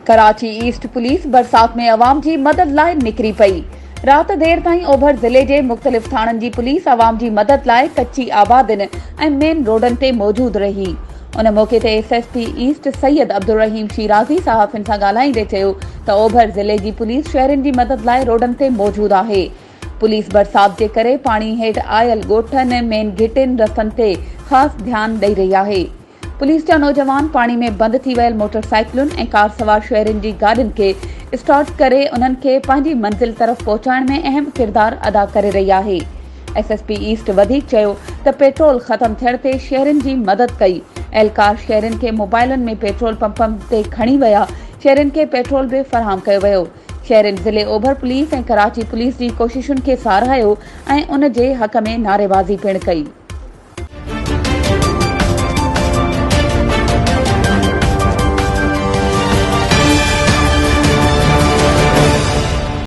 Karachi east police برسات ۾ عوام جي مدد لاء نڪري پئي. رات دير تائين اوڀر ضلعي جي مختلف ٿاڻن جي پوليس عوام جي مدد لاء ڪچي آبادين ۽ مين روڊن تي موجود رهي. ان موقعي تي S S P east Syed Abdulrahim Shirazi صحافين سان ڳالهائيندي چيو ته اوڀر ضلعي جي پوليس شهرين جي مدد لاء روڊن تي موجود آهي. پوليس برسات جي ڪري پاڻي هيٺ آيل ڳوٺن، مين گهٽين، رستن تي خاص ڌيان ڏئي رهي آهي. پوليس جا نوجوان پاڻي ۾ بند ٿي ويل موٽر سائيڪلن ۽ ڪار سوار شهرين جي گاڏين کي اسٽارٽ ڪري انهن کي پنهنجي منزل طرف پهچائڻ ۾ اهم ڪردار ادا ڪري رهي آهي. ايس ايس پي ايسٽ وڌيڪ چيو ته پيٽرول ختم ٿيڻ تي شهرين جي مدد ڪئي، اهلڪار شهرين کي موبائلن ۾ پيٽرول پمپن تي کڻي ويا، شهرين کي پيٽرول به فراهم ڪيو ويو. شهرين ضلعي اوڀر پوليس ۽ ڪراچي پوليس جي ڪوششن کي ساراهيو ۽ ان جي حق ۾ نعريبازي پڻ ڪئي.